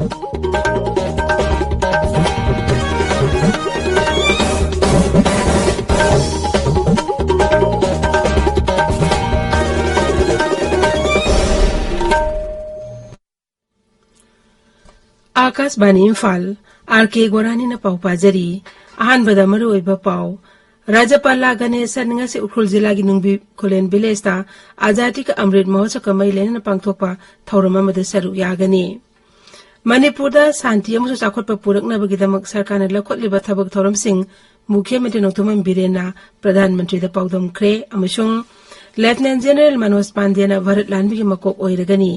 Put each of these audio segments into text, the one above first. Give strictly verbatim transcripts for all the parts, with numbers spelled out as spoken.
ꯑꯥꯀꯥꯁꯕꯥꯅꯤ Imphal, R ꯀꯦ ꯒꯣꯔꯥꯅꯤꯅ ꯄꯥꯎ ꯄꯥꯖꯔꯤ꯫ ꯑꯍꯥꯟꯕꯗ ꯃꯔꯨꯑꯣꯏꯕ ꯄꯥꯎ꯫ ꯔꯥꯖ꯭ꯌꯄꯥꯂꯥ ꯒꯅꯦꯁꯟ ꯉꯁꯤ ꯎꯈ꯭ꯔꯨꯜ ꯖꯤꯂꯥꯒꯤ ꯅꯨꯡꯕꯤ ꯈꯨꯂꯦꯟ ꯚꯤꯂꯦꯖꯇ ꯑꯖꯥꯗꯤ ꯀ ꯑꯃ꯭ꯔꯤꯠ ꯃꯍꯣꯠꯁꯕꯀ ꯃꯔꯤ ꯂꯩꯅꯅ ꯄꯥꯡꯊꯣꯛꯄ ꯊꯧꯔꯝ ꯑꯃꯗ ꯁꯔꯨꯛ ꯌꯥꯒꯅꯤ꯫ ꯃꯅꯤꯄꯨꯔꯗ ꯁꯥꯟꯇꯤ ꯑꯃꯁꯨꯡ ꯆꯥꯎꯈꯠꯄ ꯄꯨꯔꯛꯅꯕꯒꯤꯗꯃꯛ ꯁꯔꯀꯥꯔꯅ ꯂꯧꯈꯠꯂꯤꯕ ꯊꯕꯛ ꯊꯧꯔꯝꯁꯤꯡ ꯃꯨꯈ꯭ꯌ ꯃꯟꯇ꯭ꯔꯤ ꯅꯣꯡꯊꯣꯝꯕꯝ ꯕꯤꯔꯦꯟꯅ ꯄ꯭ꯔꯙꯥꯟ ꯃꯟꯇ꯭ꯔꯤꯗ ꯄꯥꯎꯗꯝꯈ꯭ꯔꯦ ꯑꯃꯁꯨꯡ ꯂꯦꯐꯇꯤꯅꯦꯟ ꯖꯦꯅꯔꯦꯜ ꯃꯅꯣꯖ ꯄꯥꯟꯗꯦꯅ ꯚꯥꯔꯠ ꯂꯥꯟꯃꯤꯒꯤ ꯃꯀꯣꯛ ꯑꯣꯏꯔꯒꯅꯤ꯫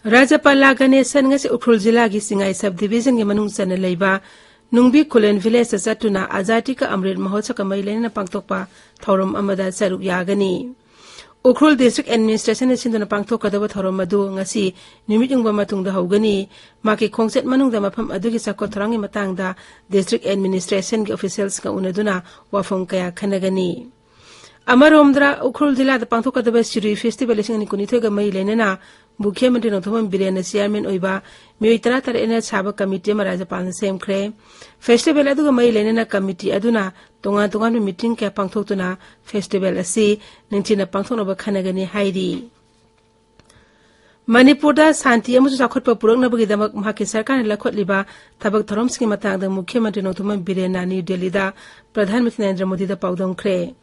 ꯔꯥꯖ꯭ꯌꯄꯥꯂꯥ ꯒꯅꯦꯁꯟ ꯉꯁꯤ ꯎꯈ꯭ꯔꯨꯜ ꯖꯤꯂꯥꯒꯤ ꯁꯤꯡꯉꯥꯏ ꯁꯕ ꯗꯤꯚꯤꯖꯟꯒꯤ ꯃꯅꯨꯡ ꯆꯟꯅ ꯂꯩꯕ ꯅꯨꯡꯕꯤ ꯈꯨꯂꯦꯟ ꯚꯤꯂꯦꯖꯇ ꯆꯠꯇꯨꯅ ꯑꯖꯥꯗꯤ ꯀ ꯑꯃ꯭ꯔꯤꯠ ꯃꯍꯣꯠꯁꯕꯀ ꯃꯔꯤ ꯂꯩꯅꯅ ꯄꯥꯡꯊꯣꯛꯄ ꯊꯧꯔꯝ ꯑꯃꯗ ꯁꯔꯨꯛ ꯌꯥꯒꯅꯤ꯫ ꯎꯈ꯭ꯔꯨꯜ ꯗꯤꯁꯇ꯭ꯔꯤꯛ ꯑꯦꯗꯃꯤꯅꯤꯁꯇ꯭ꯔꯦꯁꯟꯅ ꯁꯤꯟꯗꯨꯅ ꯄꯥꯡꯊꯣꯛꯀꯗꯕ ꯊꯧꯔꯝ ꯑꯗꯨ ꯉꯁꯤ ꯅꯨꯃꯤꯠ ꯌꯨꯡꯕ ꯃꯇꯨꯡꯗ ꯍꯧꯒꯅꯤ꯫ ꯃꯍꯥꯛꯀꯤ ꯈꯣꯡꯆꯠ ꯃꯅꯨꯡꯗ ꯃꯐꯝ ꯑꯗꯨꯒꯤ ꯆꯥꯎꯈꯠ ꯊꯧꯔꯥꯡꯒꯤ ꯃꯇꯥꯡꯗ ꯗꯤꯁꯇ꯭ꯔꯤꯛ ꯑꯦꯗꯃꯤꯅꯤꯁꯇ꯭ꯔꯦꯁꯟꯒꯤ ꯑꯣꯐꯤꯁꯤꯌꯦꯜꯁꯤꯡꯒ ꯎꯅꯗꯨꯅ ꯋꯥꯐꯝ ꯀꯌꯥ ꯈꯟꯅꯒꯅꯤ꯫ ꯑꯃꯔꯣꯝꯗ, ꯎꯈ꯭ꯔꯨꯜ ꯖꯤꯂꯥꯗ ꯄꯥꯡꯊꯣꯛꯀꯗꯕ ꯁꯤꯔꯨꯏ ꯐꯦꯁꯇꯤꯚꯦꯜ ꯂꯤꯁꯤꯡ ꯑꯅꯤ ꯀꯨꯟꯅꯤꯊꯣꯏꯒ ꯃꯔꯤ ꯂꯩꯅꯅ ꯃꯨꯈ꯭ꯌ ꯃꯟꯇ꯭ꯔꯤ ꯅꯣꯡꯊꯣꯝꯕꯝ ꯕꯤꯔꯦꯟꯅ ꯆꯤꯌꯥꯔꯃꯦꯟ ꯑꯣꯏꯕ ꯃꯤꯑꯣꯏ ꯇꯔꯥꯇꯔꯦꯠꯅ ꯁꯥꯕ ꯀꯃꯤꯇꯤ ꯑꯃ ꯔꯥꯖ꯭ꯌꯄꯥꯜꯅ ꯁꯦꯝꯈ꯭ꯔꯦ꯫ ꯐꯦꯁꯇꯤꯚꯦꯜ ꯑꯗꯨꯒ ꯃꯔꯤ ꯂꯩꯅꯅ ꯀꯃꯤꯇꯤ ꯑꯗꯨꯅ ꯇꯣꯉꯥꯟ ꯇꯣꯉꯥꯟꯕ ꯃꯤꯇꯤꯡ ꯀꯌꯥ ꯄꯥꯡꯊꯣꯛꯇꯨꯅ ꯐꯦꯁꯇꯤꯚꯦꯜ ꯑꯁꯤ ꯅꯤꯡꯊꯤꯅ ꯄꯥꯡꯊꯣꯛꯅꯕ ꯈꯟꯅꯒꯅꯤ ꯍꯥꯏꯔꯤ꯫ ꯃꯅꯤꯄꯨꯔꯗ ꯁꯥꯟꯇꯤ ꯑꯃꯁꯨꯡ ꯆꯥꯎꯈꯠꯄ ꯄꯨꯔꯛꯅꯕꯒꯤꯗꯃꯛ ꯃꯍꯥꯛꯀꯤ ꯁꯔꯀꯥꯔꯅ ꯂꯧꯈꯠꯂꯤꯕ ꯊꯕꯛ ꯊꯧꯔꯝꯁꯤꯡꯒꯤ ꯃꯇꯥꯡꯗ ꯃꯨꯈ꯭ꯌ ꯃꯟꯇ꯭ꯔꯤ ꯅꯣꯡꯊꯣꯝꯕꯝ ꯕꯤꯔꯦꯟꯅ ꯅ꯭ꯌꯨ ꯗꯦꯜꯂꯤꯗ ꯄ꯭ꯔꯙꯥꯟ ꯃꯟꯇ꯭ꯔꯤ ꯅꯔꯦꯟꯗ꯭ꯔ ꯃꯣꯗꯤꯗ ꯄꯥꯎꯗꯝꯈ꯭ꯔꯦ꯫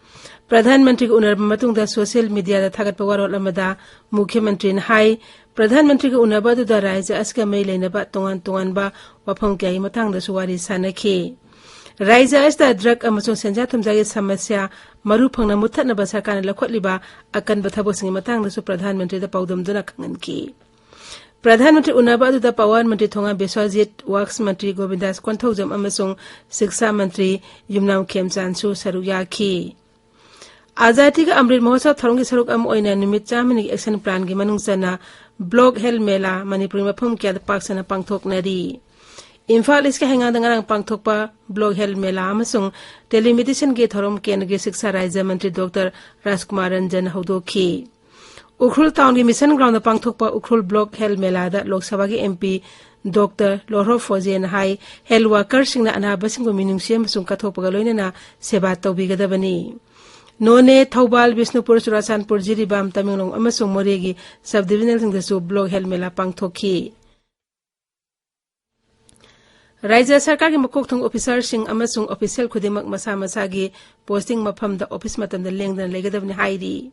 ꯄ꯭ꯔꯙꯥꯟ ꯃꯟꯇ꯭ꯔꯤꯒ ꯎꯅꯔꯕ ꯃꯇꯨꯡꯗ ꯁꯣꯁꯤꯌꯦꯜ ꯃꯤꯗꯤꯌꯥꯗ ꯊꯥꯒꯠꯄ ꯋꯥꯔꯣꯜ ꯑꯃꯗ ꯃꯨꯈ꯭ꯌ ꯃꯟꯇ꯭ꯔꯤꯅ ꯍꯥꯏ, ꯄ꯭ꯔꯙꯥꯟ ꯃꯟꯇ꯭ꯔꯤꯒ ꯎꯅꯕ ꯑꯗꯨꯗ ꯔꯥꯖ꯭ꯌ ꯑꯁꯤꯒ ꯃꯔꯤ ꯂꯩꯅꯕ ꯇꯣꯉꯥꯟ ꯇꯣꯉꯥꯟꯕ ꯋꯥꯐꯝ ꯀꯌꯥꯒꯤ ꯃꯇꯥꯡꯗꯁꯨ ꯋꯥꯔꯤ ꯁꯥꯅꯈꯤ꯫ ꯔꯥꯖ꯭ꯌ ꯑꯁꯤꯗ ꯗ꯭ꯔꯒ ꯑꯃꯁꯨꯡ ꯁꯦꯟꯖꯥ ꯊꯨꯝꯖꯥꯒꯤ ꯁꯃꯁ꯭ꯌꯥ ꯃꯔꯨ ꯐꯪꯅ ꯃꯨꯠꯊꯠꯅꯕ ꯁꯔꯀꯥꯔꯅ ꯂꯧꯈꯠꯂꯤꯕ ꯑꯀꯟꯕ ꯊꯕꯛꯁꯤꯡꯒꯤ ꯃꯇꯥꯡꯗꯁꯨ ꯄ꯭ꯔꯙꯥꯟ ꯃꯟꯇ꯭ꯔꯤꯗ ꯄꯥꯎꯗꯝꯗꯨꯅ ꯈꯪꯍꯟꯈꯤ꯫ ꯄ꯭ꯔꯙꯥꯟ ꯃꯟꯇ꯭ꯔꯤ ꯎꯅꯕ ꯑꯗꯨꯗ ꯄꯥꯋꯔ ꯃꯟꯇ꯭ꯔꯤ ꯊꯣꯉꯥꯝ ꯕꯤꯁ꯭ꯋꯖꯤꯠ, ꯋꯥꯔꯛꯁ ꯃꯟꯇ꯭ꯔꯤ ꯒꯣꯕꯤꯟꯗꯥꯁ ꯀꯣꯟꯊꯧꯖꯝ ꯑꯃꯁꯨꯡ ꯁꯤꯛꯁꯥ ꯃꯟꯇ꯭ꯔꯤ ꯌꯨꯝꯅꯥꯝ ꯈꯦꯝꯆꯥꯟꯁꯨ ꯁꯔꯨꯛ ꯌꯥꯈꯤ꯫ ꯑꯥꯖꯥꯗꯤ ꯀꯥ ꯑꯃ꯭ꯔꯤꯠ ꯃꯍꯣꯠꯁꯕ ꯊꯧꯔꯝꯒꯤ ꯁꯔꯨꯛ ꯑꯃ ꯑꯣꯏꯅ ꯅꯨꯃꯤꯠ ꯆꯥꯝꯃꯅꯤꯒꯤ action planꯒꯤ ꯃꯅꯨꯡ ꯆꯟꯅ block health ꯃꯦꯂꯥ ꯃꯅꯤꯄꯨꯔꯒꯤ ꯃꯐꯝ ꯀꯌꯥꯗ ꯄꯥꯛ ꯁꯟꯅ ꯄꯥꯡꯊꯣꯛꯅꯔꯤ꯫ ꯏꯝꯐꯥꯜ ꯏꯁꯀꯤ ꯍꯩꯉꯥꯡꯗ ꯉꯔꯥꯡ ꯄꯥꯡꯊꯣꯛꯄ block health ꯃꯦꯂꯥ ꯑꯃꯁꯨꯡ telemedicineꯒꯤ ꯊꯧꯔꯝ ꯀꯦꯟꯗ꯭ꯔꯒꯤ ꯁꯤꯛꯁꯥ ꯔꯥꯖ꯭ꯌ ꯃꯟꯇ꯭ꯔꯤ ꯗꯣꯛꯇꯔ ꯔꯥꯖꯀꯨꯃꯥꯔ ꯔꯟꯖꯟ ꯍꯧꯗꯣꯛꯈꯤ꯫ ꯎꯈ꯭ꯔꯨꯜ ꯇꯥꯎꯟꯒꯤ ꯃꯤꯁꯟ ꯒ꯭ꯔꯥꯎꯟꯗ ꯄꯥꯡꯊꯣꯛꯄ ꯎꯈ꯭ꯔꯨꯜ block health ꯃꯦꯂꯥꯗ ꯂꯣꯛ ꯁꯚꯥꯒꯤ MP ꯗꯣꯛꯇꯔ ꯂꯣꯔꯍꯣ ꯐꯣꯖꯦꯅ ꯍꯥꯏ, health workerꯁꯤꯡꯅ ꯑꯅꯥꯕꯁꯤꯡꯕꯨ ꯃꯤꯅꯨꯡꯁꯤ ꯑꯃꯁꯨꯡ ꯀꯠꯊꯣꯛꯄꯒ ꯂꯣꯏꯅꯅ ꯁꯦꯕꯥ ꯇꯧꯕꯤꯒꯗꯕꯅꯤ꯫ ꯅꯣꯅꯦ, ꯊꯧꯕꯥꯜ, ꯕꯤꯁꯅꯨꯄꯨꯔ, ꯆꯨꯔꯥꯆꯥꯟꯄꯨꯔ, ꯖꯤꯔꯤꯕꯥꯝ, ꯇꯃꯦꯡꯂꯣꯡ ꯑꯃꯁꯨꯡ ꯃꯣꯔꯦꯒꯤ sub divisionalꯁꯤꯡꯗꯁꯨ block health ꯃꯦꯂꯥ ꯄꯥꯡꯊꯣꯛꯈꯤ꯫ ꯔꯥꯖ꯭ꯌ ꯁꯔꯀꯥꯔꯒꯤ ꯃꯀꯣꯛ ꯊꯣꯡꯕ officerꯁꯤꯡ ꯑꯃꯁꯨꯡ official ꯈꯨꯗꯤꯡꯃꯛ ꯃꯁꯥ ꯃꯁꯥꯒꯤ posting ꯃꯐꯝꯗ office ꯃꯇꯝꯗ ꯂꯦꯡꯗꯅ ꯂꯩꯒꯗꯕꯅꯤ ꯍꯥꯏꯔꯤ꯫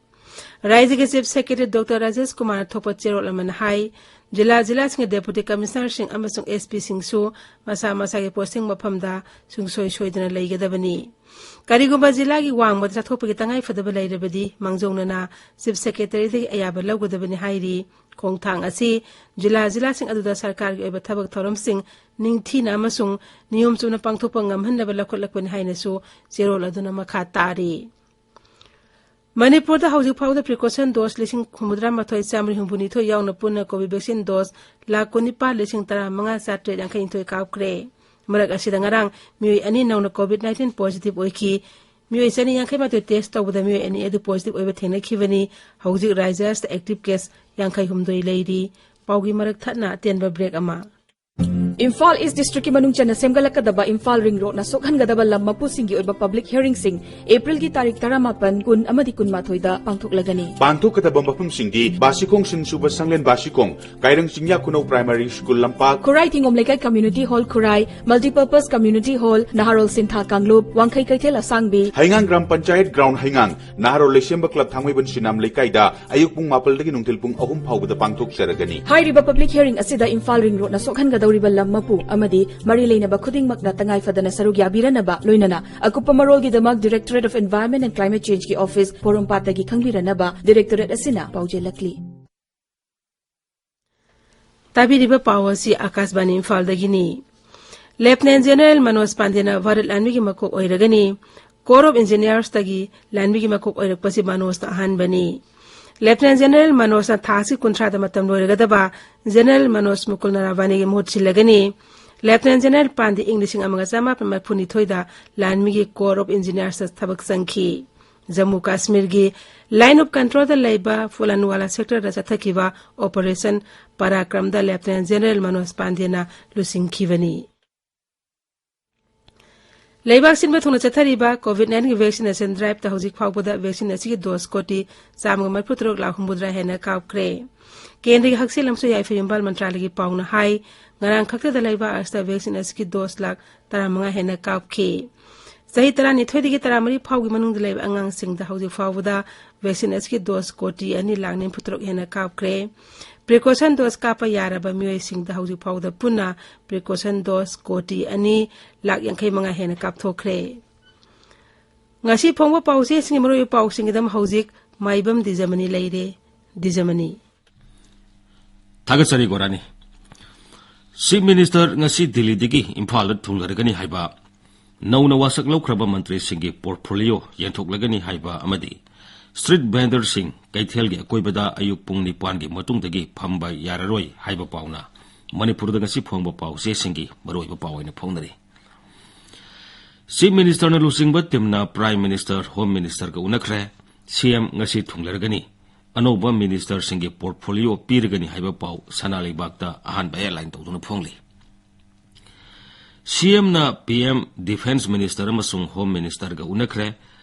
ꯔꯥꯖ꯭ꯌꯒꯤ Chief Secretary ꯗꯣꯛꯇꯔ ꯔꯥꯖꯦꯁ ꯀꯨꯃꯥꯔꯅ ꯊꯣꯛꯄ ꯆꯦꯔꯣꯜ ꯑꯃꯅ ꯍꯥꯏ, ꯖꯤꯂꯥ ꯖꯤꯂꯥꯁꯤꯡꯒꯤ Deputy Commissionerꯁꯤꯡ ꯑꯃꯁꯨꯡ SPꯁꯤꯡꯁꯨ ꯃꯁꯥ ꯃꯁꯥꯒꯤ posting ꯃꯐꯝꯗ ꯁꯨꯡꯁꯣꯏ ꯁꯣꯏꯗꯅ ꯂꯩꯒꯗꯕꯅꯤ꯫ ꯀꯔꯤꯒꯨꯝꯕ ꯖꯤꯂꯥꯒꯤ ꯋꯥꯡꯃꯗ ꯆꯠꯊꯣꯛꯄꯒꯤ ꯇꯉꯥꯏ ꯐꯗꯕ ꯂꯩꯔꯕꯗꯤ ꯃꯥꯡꯖꯧꯅꯅ Chief Secretaryꯗꯒꯤ ꯑꯌꯥꯕ ꯂꯧꯒꯗꯕꯅꯤ ꯍꯥꯏꯔꯤ꯫ ꯈꯣꯡꯊꯥꯡ ꯑꯁꯤ ꯖꯤꯂꯥ ꯖꯤꯂꯥꯁꯤꯡ ꯑꯗꯨꯗ ꯁꯔꯀꯥꯔꯒꯤ ꯑꯣꯏꯕ ꯊꯕꯛ ꯊꯧꯔꯝꯁꯤꯡ ꯅꯤꯡꯊꯤꯅ ꯑꯃꯁꯨꯡ ꯅꯤꯌꯣꯝ ꯆꯨꯝꯅ ꯄꯥꯡꯊꯣꯛꯄ ꯉꯝꯍꯟꯅꯕ ꯂꯧꯈꯠꯂꯛꯄꯅꯤ ꯍꯥꯏꯅꯁꯨ ꯆꯦꯔꯣꯜ ꯑꯗꯨꯅ ꯃꯈꯥ ꯇꯥꯔꯤ꯫ ꯃꯅꯤꯄꯨꯔꯗ ꯍꯧꯖꯤꯛ ꯐꯥꯎꯕꯗ precaution dose ꯂꯤꯁꯤꯡ ꯍꯨꯝꯐꯨꯇꯔꯥ ꯃꯥꯊꯣꯏ ꯆꯥꯃꯔꯤ ꯍꯨꯝꯐꯨꯅꯤꯊꯣꯏ ꯌꯥꯎꯅ ꯄꯨꯟꯅ Covid vaccine dose ꯂꯥꯈ ꯀꯨꯟꯅꯤꯄꯥꯜ ꯂꯤꯁꯤꯡ ꯇꯔꯥꯃꯉꯥ ꯆꯥꯇ꯭ꯔꯦꯠ ꯌꯥꯡꯈꯩꯅꯤꯊꯣꯏ ꯀꯥꯞꯈ꯭ꯔꯦ꯫ ꯃꯔꯛ ꯑꯁꯤꯗ ꯉꯔꯥꯡ ꯃꯤꯑꯣꯏ ꯑꯅꯤ ꯅꯧꯅ Covid nineteen positive ꯑꯣꯏꯈꯤ꯫ ꯃꯤꯑꯣꯏ ꯆꯅꯤ ꯌꯥꯡꯈꯩ ꯃꯥꯊꯣꯏ test ꯇꯧꯕꯗ ꯃꯤꯑꯣꯏ ꯑꯅꯤ ꯑꯗꯨ positive ꯑꯣꯏꯕ ꯊꯦꯡꯅꯈꯤꯕꯅꯤ꯫ ꯍꯧꯖꯤꯛ ꯔꯥꯖ꯭ꯌ ꯑꯁꯤꯗ active case ꯌꯥꯡꯈꯩ ꯍꯨꯝꯗꯣꯏ ꯂꯩꯔꯤ꯫ ꯄꯥꯎꯒꯤ ꯃꯔꯛ ꯊꯠꯅ ꯑꯇꯦꯟꯕ break ꯑꯃ꯫ ꯏꯝꯐꯥꯜ ꯏꯁ ꯗꯤꯁꯇ꯭ꯔꯤꯛꯀꯤ ꯃꯅꯨꯡ ꯆꯟꯅ ꯁꯦꯝꯒꯠꯂꯛꯀꯗꯕ ꯏꯝꯐꯥꯜ ꯔꯤꯡ ꯔꯣꯗꯅ ꯁꯣꯛꯍꯟꯒꯗꯕ ꯂꯝ ꯃꯄꯨꯁꯤꯡꯒꯤ ꯑꯣꯏꯕ public hearingꯁꯤꯡ ꯑꯦꯄ꯭ꯔꯤꯜꯒꯤ ꯇꯥꯔꯤꯛ ꯇꯔꯥꯃꯥꯄꯟ, ꯀꯨꯟ ꯑꯃꯗꯤ ꯀꯨꯟꯃꯥꯊꯣꯏꯗ ꯄꯥꯡꯊꯣꯛꯂꯒꯅꯤ꯫ ꯄꯥꯡꯊꯣꯛꯀꯗꯕ ꯃꯐꯝꯁꯤꯡꯗꯤ ꯕꯥꯁꯤꯈꯣꯡ ꯁꯤꯟꯁꯨꯕ ꯁꯪꯂꯦꯟ ꯕꯥꯁꯤꯈꯣꯡ, ꯀꯥꯏꯔꯪ ꯆꯤꯡꯌꯥ ꯈꯨꯅꯧ Primary School ꯂꯝꯄꯥꯛ, ꯈꯨꯔꯥꯏ ꯊꯤꯡꯒꯣꯝ ꯂꯩꯀꯥꯏ Community Hall ꯈꯨꯔꯥꯏ, Multipurpose Community Hall ꯅꯍꯥꯔꯣꯜ ꯁꯤꯟꯊꯥ ꯀꯥꯡꯂꯨꯞ, ꯋꯥꯡꯈꯩ ꯀꯩꯊꯦꯜ ꯑꯁꯥꯡꯕꯤ, ꯍꯩꯉꯥꯡ ꯒ꯭ꯔꯥꯝ ꯄꯟꯆꯥꯌꯠ ground ꯍꯩꯉꯥꯡ, ꯅꯍꯥꯔꯣꯜ ꯂꯩꯁꯦꯝꯕ club ꯊꯥꯡꯃꯩꯕꯟ ꯁꯤꯅꯥꯝ ꯂꯩꯀꯥꯏꯗ ꯑꯌꯨꯛ ꯄꯨꯡ ꯃꯥꯄꯜꯗꯒꯤ ꯅꯨꯡꯊꯤꯜ ꯄꯨꯡ ꯑꯍꯨꯝ ꯐꯥꯎꯕꯗ ꯄꯥꯡꯊꯣꯛꯆꯔꯒꯅꯤ꯫ ꯍꯥꯏꯔꯤꯕ public hearing ꯑꯁꯤꯗ ꯏꯝꯐꯥꯜ ꯔꯤꯡ ꯔꯣꯗꯅ ꯁꯣꯛꯍꯟꯒꯗꯧꯔꯤꯕ ꯂꯝ ꯃꯄꯨ ꯑꯃꯗꯤ ꯃꯔꯤ ꯂꯩꯅꯕ ꯈꯨꯗꯤꯡꯃꯛꯅ ꯇꯉꯥꯏ ꯐꯗꯅ ꯁꯔꯨꯛ ꯌꯥꯕꯤꯔꯅꯕ, ꯂꯣꯏꯅꯅ ꯑꯀꯨꯞꯄ ꯃꯔꯣꯜꯒꯤꯗꯃꯛ Directorate of Environment and Climate Changeꯀꯤ office ꯄꯣꯔꯣꯝꯄꯥꯠꯇꯒꯤ ꯈꯪꯕꯤꯔꯅꯕ directorate ꯑꯁꯤꯅ ꯄꯥꯎꯖꯦꯜꯂꯛꯂꯤ꯫ ꯇꯥꯕꯤꯔꯤꯕ ꯄꯥꯎ ꯑꯁꯤ ꯑꯥꯀꯥꯁꯕꯥꯅꯤ ꯏꯝꯐꯥꯜꯗꯒꯤꯅꯤ꯫ Lieutenant General ꯃꯅꯣꯖ ꯄꯥꯟꯗꯦꯅ ꯚꯥꯔꯠ ꯂꯥꯟꯃꯤꯒꯤ ꯃꯀꯣꯛ ꯑꯣꯏꯔꯒꯅꯤ꯫ Corps of Engineersꯇꯒꯤ ꯂꯥꯟꯃꯤꯒꯤ ꯃꯀꯣꯛ ꯑꯣꯏꯔꯛꯄꯁꯤ ꯃꯅꯣꯖꯅ ꯑꯍꯥꯟꯕꯅꯤ꯫ Lieutenant General ꯃꯅꯣꯖꯅ ꯊꯥ ꯑꯁꯤ ꯀꯨꯟꯊ꯭ꯔꯥꯗ ꯃꯇꯝ ꯂꯣꯏꯔꯒꯗꯕ General ꯃꯅꯣꯖ ꯃꯨꯀꯨꯜ ꯅꯔꯥꯚꯥꯅꯤꯒꯤ ꯃꯍꯨꯠ ꯁꯤꯜꯂꯒꯅꯤ꯫ Lieutenant General ꯄꯥꯟꯗꯦ ꯏꯪ ꯂꯤꯁꯤꯡ ꯑꯃꯒ ꯆꯃꯥꯄꯟ ꯃꯔꯤꯐꯨꯅꯤꯊꯣꯏꯗ ꯂꯥꯟꯃꯤꯒꯤ Corps of Engineersꯇ ꯊꯕꯛ ꯆꯪꯈꯤ꯫ ꯖꯝꯃꯨ ꯀꯥꯁꯃꯤꯔꯒꯤ Line of Controlꯗ ꯂꯩꯕ ꯐꯨꯂꯟꯋꯥꯂꯥ sectorꯗ ꯆꯠꯊꯈꯤꯕ Operation ꯄꯔꯥꯀ꯭ꯔꯝꯗ Lieutenant General ꯃꯅꯣꯖ ꯄꯥꯟꯗꯦꯅ ꯂꯨꯆꯤꯡꯈꯤꯕꯅꯤ꯫ ꯂꯩꯕꯥꯛ ꯁꯤꯟꯕ ꯊꯨꯡꯅ ꯆꯠꯊꯔꯤꯕ COVID nineteen vaccination driveꯇ ꯍꯧꯖꯤꯛ ꯐꯥꯎꯕꯗ vaccine ꯑꯁꯤꯒꯤ dose ꯀꯣꯇꯤ ꯆꯥꯝꯃꯒ ꯃꯔꯤꯐꯨ ꯇꯔꯨꯛ ꯂꯥꯈ ꯍꯨꯝꯐꯨꯇꯔꯥ ꯍꯦꯟꯅ ꯀꯥꯞꯈ꯭ꯔꯦ꯫ ꯀꯦꯟꯗ꯭ꯔꯒꯤ ꯍꯛꯁꯦꯜ ꯑꯃꯁꯨꯡ ꯌꯥꯏꯐ ꯌꯨꯝꯕꯥꯜ ꯃꯟꯇ꯭ꯔꯥꯂꯌꯒꯤ ꯄꯥꯎꯅ ꯍꯥꯏ, ꯉꯔꯥꯡ ꯈꯛꯇꯗ ꯂꯩꯕꯥꯛ ꯑꯁꯤꯗ vaccine ꯑꯁꯤꯒꯤ dose ꯂꯥꯈ ꯇꯔꯥꯃꯉꯥ ꯍꯦꯟꯅ ꯀꯥꯞꯈꯤ꯫ ꯆꯍꯤ ꯇꯔꯥꯅꯤꯊꯣꯏꯗꯒꯤ ꯇꯔꯥꯃꯔꯤ ꯐꯥꯎꯒꯤ ꯃꯅꯨꯡꯗ ꯂꯩꯕ ꯑꯉꯥꯡꯁꯤꯡꯗ ꯍꯧꯖꯤꯛ ꯐꯥꯎꯕꯗ vaccine ꯑꯁꯤꯒꯤ dose ꯀꯣꯇꯤ ꯑꯅꯤ ꯂꯥꯈ ꯅꯤꯐꯨ ꯇꯔꯨꯛ ꯍꯦꯟꯅ ꯀꯥꯞꯈ꯭ꯔꯦ꯫ Precaution dose ꯀꯥꯞꯄ ꯌꯥꯔꯕ ꯃꯤꯑꯣꯏꯁꯤꯡꯗ ꯍꯧꯖꯤꯛ ꯐꯥꯎꯕꯗ ꯄꯨꯟꯅ precaution dose ꯀꯣꯇꯤ ꯑꯅꯤ ꯂꯥꯈ ꯌꯥꯡꯈꯩ ꯃꯉꯥ ꯍꯦꯟꯅ ꯀꯥꯞꯊꯣꯛꯈ꯭ꯔꯦ꯫ ꯉꯁꯤ ꯐꯣꯡꯕ ꯄꯥꯎꯆꯦꯁꯤꯡꯒꯤ ꯃꯔꯨꯑꯣꯏꯕ ꯄꯥꯎꯁꯤꯡꯒꯤꯗꯃꯛ ꯍꯧꯖꯤꯛ ꯃꯥꯏꯕꯝ ꯗꯤꯖꯃꯅꯤ ꯂꯩꯔꯦ꯫ ꯗꯤꯖꯃꯅꯤ꯫ ꯊꯥꯒꯠꯆꯔꯤ ꯒꯣꯔꯥꯅꯤ꯫ Chief Minister ꯉꯁꯤ ꯗꯤꯜꯂꯤꯗꯒꯤ ꯏꯝꯐꯥꯜꯗ ꯊꯨꯡꯂꯔꯒꯅꯤ ꯍꯥꯏꯕ, ꯅꯧꯅ ꯋꯥꯁꯛ ꯂꯧꯈ꯭ꯔꯕ ꯃꯟꯇ꯭ꯔꯤꯁꯤꯡꯒꯤ portfolio ꯌꯦꯟꯊꯣꯛꯂꯒꯅꯤ ꯍꯥꯏꯕ ꯑꯃꯗꯤ street vendorꯁꯤꯡ ꯀꯩꯊꯦꯜꯒꯤ ꯑꯀꯣꯏꯕꯗ ꯑꯌꯨꯛ ꯄꯨꯡ ꯅꯤꯄꯥꯟꯒꯤ ꯃꯇꯨꯡꯗꯒꯤ ꯐꯝꯕ ꯌꯥꯔꯔꯣꯏ ꯍꯥꯏꯕ ꯄꯥꯎꯅ ꯃꯅꯤꯄꯨꯔꯗ ꯉꯁꯤ ꯐꯣꯡꯕ ꯄꯥꯎꯆꯦꯁꯤꯡꯒꯤ ꯃꯔꯨꯑꯣꯏꯕ ꯄꯥꯎ ꯑꯣꯏꯅ ꯐꯣꯡꯅꯔꯤ꯫ Chief Ministerꯅ ꯂꯨꯆꯤꯡꯕ teamꯅ Prime Minister, Home Ministerꯒ ꯎꯅꯈ꯭ꯔꯦ꯫ CM ꯉꯁꯤ ꯊꯨꯡꯂꯔꯒꯅꯤ꯫ ꯑꯅꯧꯕ ministerꯁꯤꯡꯒꯤ portfolio ꯄꯤꯔꯒꯅꯤ ꯍꯥꯏꯕ ꯄꯥꯎ ꯁꯅꯥ ꯂꯩꯕꯥꯛꯇ ꯑꯍꯥꯟꯕ headline ꯇꯧꯗꯨꯅ ꯐꯣꯡꯂꯤ꯫ CMꯅ PM, Defence Minister ꯑꯃꯁꯨꯡ Home Ministerꯒ ꯎꯅꯈ꯭ꯔꯦ꯫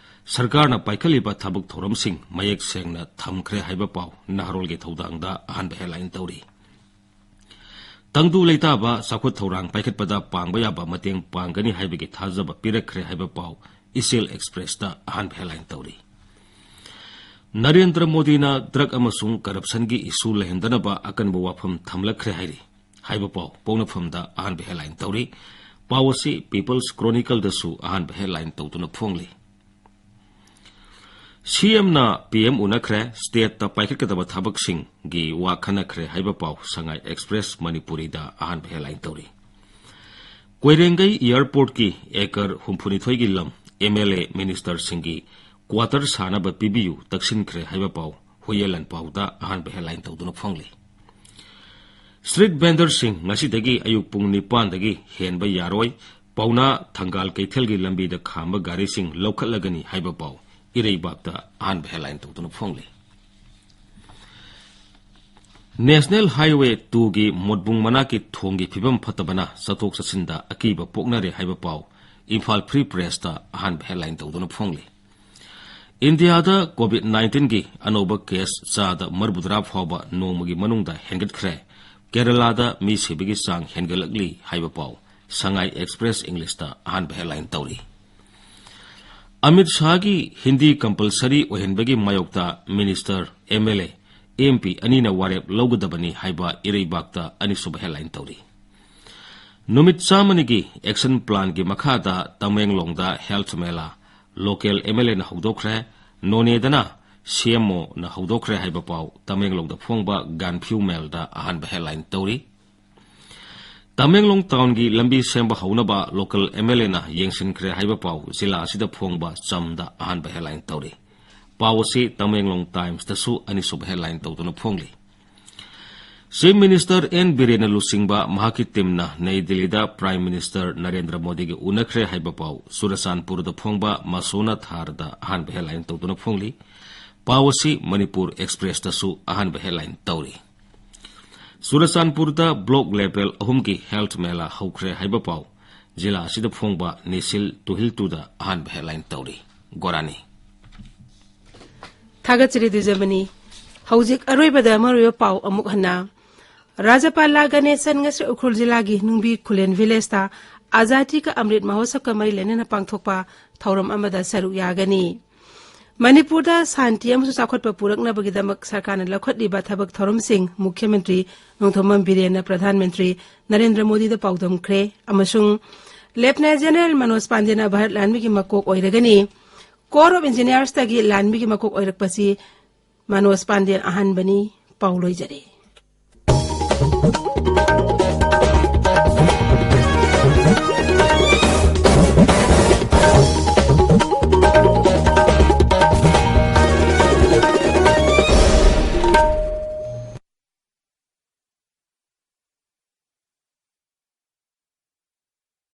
ꯁꯔꯀꯥꯔꯅ ꯄꯥꯏꯈꯠꯂꯤꯕ ꯊꯕꯛ ꯊꯧꯔꯝꯁꯤꯡ ꯃꯌꯦꯛ ꯁꯦꯡꯅ ꯊꯝꯈ꯭ꯔꯦ ꯍꯥꯏꯕ ꯄꯥꯎ ꯅꯍꯥꯔꯣꯜꯒꯤ ꯊꯧꯗꯥꯡꯗ ꯑꯍꯥꯟꯕ headline ꯇꯧꯔꯤ꯫ ꯇꯪꯗꯨ ꯂꯩꯇꯥꯕ ꯆꯥꯎꯈꯠ ꯊꯧꯔꯥꯡ ꯄꯥꯏꯈꯠꯄꯗ ꯄꯥꯡꯕ ꯌꯥꯕ ꯃꯇꯦꯡ ꯄꯥꯡꯒꯅꯤ ꯍꯥꯏꯕꯒꯤ ꯊꯥꯖꯕ ꯄꯤꯔꯛꯈ꯭ꯔꯦ ꯍꯥꯏꯕ ꯄꯥꯎ ꯏꯆꯦꯜ Expressꯇ ꯑꯍꯥꯟꯕ headline ꯇꯧꯔꯤ꯫ ꯅꯔꯦꯟꯗ꯭ꯔ ꯃꯣꯗꯤꯅ drug ꯑꯃꯁꯨꯡ corruptionꯒꯤ issue ꯂꯩꯍꯟꯗꯅꯕ ꯑꯀꯟꯕ ꯋꯥꯐꯝ ꯊꯝꯂꯛꯈ꯭ꯔꯦ ꯍꯥꯏꯔꯤ ꯍꯥꯏꯕ ꯄꯥꯎ ꯄꯣꯛꯅꯐꯝꯗ ꯑꯍꯥꯟꯕ headline ꯇꯧꯔꯤ꯫ ꯄꯥꯎ ꯑꯁꯤ People's Chronicleꯗꯁꯨ ꯑꯍꯥꯟꯕ headline ꯇꯧꯗꯨꯅ ꯐꯣꯡꯂꯤ꯫ CMꯅ PM ꯎꯅꯈ꯭ꯔꯦ, stateꯇ ꯄꯥꯏꯈꯠꯀꯗꯕ ꯊꯕꯛꯁꯤꯡꯒꯤ ꯋꯥ ꯈꯟꯅꯈ꯭ꯔꯦ ꯍꯥꯏꯕ ꯄꯥꯎ ꯁꯉꯥꯏ Express ꯃꯅꯤꯄꯨꯔꯤꯗ ꯑꯍꯥꯟꯕ headline ꯇꯧꯔꯤ꯫ ꯀꯣꯏꯔꯦꯡꯒꯩ airportꯀꯤ acre ꯍꯨꯝꯐꯨꯅꯤꯊꯣꯏꯒꯤ ꯂꯝ ꯑꯦꯝ ꯑꯦꯜ ꯑꯦ ꯃꯤꯅꯤꯁꯇꯔꯁꯤꯡꯒꯤ ꯀ꯭ꯋꯥꯇꯔ ꯁꯥꯅꯕ ꯄꯤꯕꯤꯌꯨ ꯇꯛꯁꯤꯟꯈ꯭ꯔꯦ ꯍꯥꯏꯕ ꯄꯥꯎ ꯍꯨꯏꯌꯦꯟ ꯂꯥꯟꯄꯥꯎꯗ ꯑꯍꯥꯟꯕ ꯍꯦꯗꯂꯥꯏꯟ ꯇꯧꯗꯨꯅ ꯐꯣꯡꯂꯤ꯫ ꯁ꯭ꯇ꯭ꯔꯤꯠ ꯚꯦꯟꯗꯔꯁꯤꯡ ꯉꯁꯤꯗꯒꯤ ꯑꯌꯨꯛ ꯄꯨꯡ ꯅꯤꯄꯥꯟꯗꯒꯤ ꯍꯦꯟꯕ ꯌꯥꯔꯣꯏ, ꯄꯥꯎꯅꯥ ꯊꯪꯒꯥꯜ ꯀꯩꯊꯦꯜꯒꯤ ꯂꯝꯕꯤꯗ ꯈꯥꯝꯕ ꯒꯥꯔꯤꯁꯤꯡ ꯂꯧꯈꯠꯂꯒꯅꯤ ꯍꯥꯏꯕ ꯄꯥꯎ ꯏꯔꯩꯕꯥꯛꯇ ꯑꯍꯥꯟꯕ ꯍꯦꯗꯂꯥꯏꯟ ꯇꯧꯗꯨꯅ ꯐꯣꯡꯂꯤ꯫ ꯅꯦꯁꯅꯦꯜ ꯍꯥꯏꯋꯦ ꯇꯨꯒꯤ ꯃꯣꯠꯕꯨꯡ ꯃꯅꯥꯛꯀꯤ ꯊꯣꯡꯒꯤ ꯐꯤꯕꯝ ꯐꯠꯇꯕꯅ ꯆꯠꯊꯣꯛ ꯆꯠꯁꯤꯟꯗ ꯑꯀꯤꯕ ꯄꯣꯛꯅꯔꯦ ꯍꯥꯏꯕ ꯄꯥꯎ ꯏꯝꯐꯥꯜ ꯐ꯭ꯔꯤ ꯄ꯭ꯔꯦꯁꯇ ꯑꯍꯥꯟꯕ ꯍꯦꯗꯂꯥꯏꯟ ꯇꯧꯗꯨꯅ ꯐꯣꯡꯂꯤ꯫ ꯏꯟꯗꯤꯌꯥꯗ ꯀꯣꯚꯤꯗ ꯅꯥꯏꯟꯇꯤꯟꯒꯤ ꯑꯅꯧꯕ ꯀꯦꯁ ꯆꯥꯗ ꯃꯔꯤꯐꯨꯇꯔꯥ ꯐꯥꯎꯕ ꯅꯣꯡꯃꯒꯤ ꯃꯅꯨꯡꯗ ꯍꯦꯟꯒꯠꯈ꯭ꯔꯦ꯫ ꯀꯦꯔꯂꯥꯗ ꯃꯤ ꯁꯤꯕꯒꯤ ꯆꯥꯡ ꯍꯦꯟꯒꯠꯂꯛꯂꯤ ꯍꯥꯏꯕ ꯄꯥꯎ ꯁꯉꯥꯏ ꯑꯦꯛꯁꯄ꯭ꯔꯦꯁ ꯏꯪꯂꯤꯁꯇ ꯑꯍꯥꯟꯕ ꯍꯦꯗꯂꯥꯏꯟ ꯇꯧꯔꯤ꯫ ꯑꯃꯤꯠ ꯁꯥꯍꯒꯤ ꯍꯤꯟꯗꯤ ꯀꯝꯄꯜꯁꯔꯤ ꯑꯣꯏꯍꯟꯕꯒꯤ ꯃꯥꯌꯣꯛꯇ minister, M L A, M P ꯑꯅꯤꯅ ꯋꯥꯔꯦꯞ ꯂꯧꯒꯗꯕꯅꯤ ꯍꯥꯏꯕ ꯏꯔꯩꯕꯥꯛꯇ ꯑꯅꯤꯁꯨꯕ ꯍꯦꯗꯂꯥꯏꯟ ꯇꯧꯔꯤ꯫ ꯅꯨꯃꯤꯠ ꯆꯥꯝꯃꯅꯤꯒꯤ ꯑꯦꯛꯁꯟ ꯄ꯭ꯂꯥꯟꯒꯤ ꯃꯈꯥꯗ ꯇꯃꯦꯡꯂꯣꯡꯗ ꯍꯦꯜꯊ ꯃꯦꯂꯥ ꯂꯣꯀꯦꯜ ꯑꯦꯝ ꯑꯦꯜ ꯑꯦꯅ ꯍꯧꯗꯣꯛꯈ꯭ꯔꯦ, ꯅꯣꯅꯦꯗꯅ ꯁꯤ ꯑꯦꯝ ꯑꯣꯅ ꯍꯧꯗꯣꯛꯈ꯭ꯔꯦ ꯍꯥꯏꯕ ꯄꯥꯎ ꯇꯃꯦꯡꯂꯣꯡꯗ ꯐꯣꯡꯕ ꯒꯥꯟꯐ꯭ꯌꯨ ꯃꯦꯜꯗ ꯑꯍꯥꯟꯕ ꯍꯦꯗꯂꯥꯏꯟ ꯇꯧꯔꯤ꯫ ꯇꯃꯦꯡꯂꯣꯡ ꯇꯥꯎꯟꯒꯤ ꯂꯝꯕꯤ ꯁꯦꯝꯕ ꯍꯧꯅꯕ ꯂꯣꯀꯦꯜ ꯑꯦꯝ ꯑꯦꯜ ꯑꯦꯅ ꯌꯦꯡꯁꯤꯟꯈ꯭ꯔꯦ ꯍꯥꯏꯕ ꯄꯥꯎ ꯖꯤꯂꯥ ꯑꯁꯤꯗ ꯐꯣꯡꯕ ꯆꯝꯗ ꯑꯍꯥꯟꯕ ꯍꯦꯗꯂꯥꯏꯟ ꯇꯧꯔꯤ꯫ ꯄꯥꯎ ꯑꯁꯤ ꯇꯃꯦꯡꯂꯣꯡ ꯇꯥꯏꯝꯁꯇꯁꯨ ꯑꯅꯤꯁꯨꯕ ꯍꯦꯗꯂꯥꯏꯟ ꯇꯧꯗꯨꯅ ꯐꯣꯡꯂꯤ꯫ ꯆꯤꯐ ꯃꯤꯅꯤꯁꯇꯔ ꯑꯦꯟ ꯕꯤꯔꯦꯟꯅ ꯂꯨꯆꯤꯡꯕ ꯃꯍꯥꯛꯀꯤ ꯇꯤꯝꯅ ꯅꯩ ꯗꯤꯜꯂꯤꯗ ꯄ꯭ꯔꯥꯏꯝ ꯃꯤꯅꯤꯁꯇꯔ ꯅꯔꯦꯟꯗ꯭ꯔ ꯃꯣꯗꯤꯒ ꯎꯅꯈ꯭ꯔꯦ ꯍꯥꯏꯕ ꯄꯥꯎ ꯆꯨꯔꯆꯥꯟꯄꯨꯔꯗ ꯐꯣꯡꯕ ꯃꯁꯣꯅꯥ ꯊꯥꯔꯗ ꯑꯍꯥꯟꯕ ꯍꯦꯗꯂꯥꯏꯟ ꯇꯧꯗꯨꯅ ꯐꯣꯡꯂꯤ꯫ ꯄꯥꯎ ꯑꯁꯤ ꯃꯅꯤꯄꯨꯔ ꯑꯦꯛꯁꯄ꯭ꯔꯦꯁꯇꯁꯨ ꯑꯍꯥꯟꯕ ꯍꯦꯗꯂꯥꯏꯟ ꯇꯧꯔꯤ꯫ ꯆꯨꯔꯆꯥꯟꯄꯨꯔꯗ ꯕ꯭ꯂꯣꯛ ꯂꯦꯚꯦꯜ ꯑꯍꯨꯝꯒꯤ ꯍꯦꯜꯊ ꯃꯦꯂꯥ ꯍꯧꯈ꯭ꯔꯦ ꯍꯥꯏꯕ ꯄꯥꯎ ꯖꯤꯂꯥ ꯑꯁꯤꯗ ꯐꯣꯡꯕ ꯅꯤꯁꯤꯜ ꯇꯨꯍꯤꯜ ꯇꯨꯗ ꯑꯍꯥꯟꯕ ꯍꯦꯗꯂꯥꯏꯟ ꯇꯧꯔꯤ꯫ ꯒꯣꯔꯥꯅꯤ꯫ ꯊꯥꯒꯠꯆꯔꯤ ꯗꯨꯖꯃꯅꯤ꯫ ꯍꯧꯖꯤꯛ ꯑꯔꯣꯏꯕꯗ ꯃꯔꯨꯑꯣꯏꯕ ꯄꯥꯎ ꯑꯃꯨꯛ ꯍꯟꯅ꯫ ꯔꯥꯖ꯭ꯌꯄꯥꯜ ꯂꯥ ꯒꯅꯦꯁꯟ ꯉꯁꯤ ꯎꯈ꯭ꯔꯨꯜ ꯖꯤꯂꯥꯒꯤ ꯅꯨꯡꯕꯤ ꯈꯨꯂꯦꯟ ꯚꯤꯂꯦꯖꯇ ꯑꯖꯥꯗꯤ ꯀꯥ ꯑꯃ꯭ꯔꯤꯠ ꯃꯍꯣꯠꯁꯕꯀ ꯃꯔꯤ ꯂꯩꯅꯅ ꯄꯥꯡꯊꯣꯛꯄ ꯊꯧꯔꯝ ꯑꯃꯗ ꯁꯔꯨꯛ ꯌꯥꯒꯅꯤ꯫ ꯃꯅꯤꯄꯨꯔꯗ ꯁꯥꯟꯇꯤ ꯑꯃꯁꯨꯡ ꯆꯥꯎꯈꯠꯄ ꯄꯨꯔꯛꯅꯕꯒꯤꯗꯃꯛ ꯁꯔꯀꯥꯔꯅ ꯂꯧꯈꯠꯂꯤꯕ ꯊꯕꯛ ꯊꯧꯔꯝꯁꯤꯡ ꯃꯨꯈ꯭ꯌ ꯃꯟꯇ꯭ꯔꯤ ꯅꯣꯡꯊꯣꯝꯕꯝ ꯕꯤꯔꯦꯟꯅ ꯄ꯭ꯔꯙꯥꯟ ꯃꯟꯇ꯭ꯔꯤ ꯅꯔꯦꯟꯗ꯭ꯔ ꯃꯣꯗꯤꯗ ꯄꯥꯎꯗꯝꯈ꯭ꯔꯦ ꯑꯃꯁꯨꯡ ꯂꯦꯐꯇꯤꯅꯦꯟ ꯖꯦꯅꯔꯦꯜ ꯃꯅꯣꯖ ꯄꯥꯟꯗꯦꯅ ꯚꯥꯔꯠ ꯂꯥꯟꯃꯤꯒꯤ ꯃꯀꯣꯛ ꯑꯣꯏꯔꯒꯅꯤ꯫ ꯀꯣꯔ ꯑꯣꯐ ꯏꯟꯖꯤꯅꯤꯌꯔꯁꯇꯒꯤ ꯂꯥꯟꯃꯤꯒꯤ ꯃꯀꯣꯛ ꯑꯣꯏꯔꯛꯄꯁꯤ ꯃꯅꯣꯖ ꯄꯥꯟꯗꯦꯟ ꯑꯍꯥꯟꯕꯅꯤ꯫ ꯄꯥꯎ ꯂꯣꯏꯖꯔꯦ꯫